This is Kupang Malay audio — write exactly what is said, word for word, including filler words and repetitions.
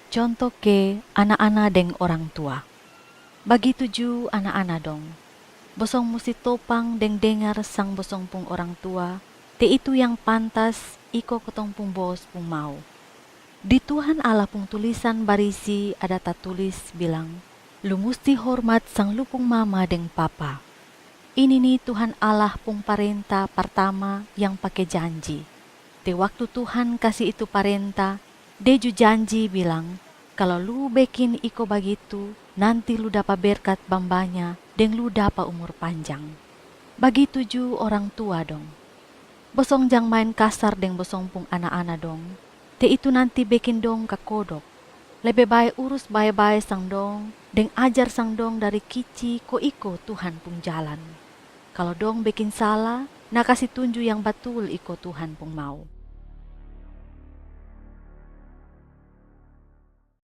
Contoh ke ana-ana deng orang tua. Bagitu ju ana-ana dong. Bosong musti topang deng dengar sang bosong pung orang tua, te itu yang pantas iko kotong pung bos pung mau. Di Tuhan Allah pung tulisan barisi ada tatulis bilang, lu musti hormat sang lu pung mama deng papa. Ini ni Tuhan Allah pung parenta partama yang pake janji. Te waktu Tuhan kasi itu parenta, de ju janji bilang, kalo lu bekin iko bagitu, nanti lu dapa berkat bambanya deng lu dapa umur panjang. Bagitu ju orang tua dong. Bosong jang maen kasar deng bosong pung ana-ana dong, te itu nanti bekin dong kakodok. Lebe bae urus bae-bae sang dong deng ajar sang dong dari kici ko iko Tuhan pung jalan. Kalo dong bekin sala, na kasi tunju yang batul iko Tuhan pung mau.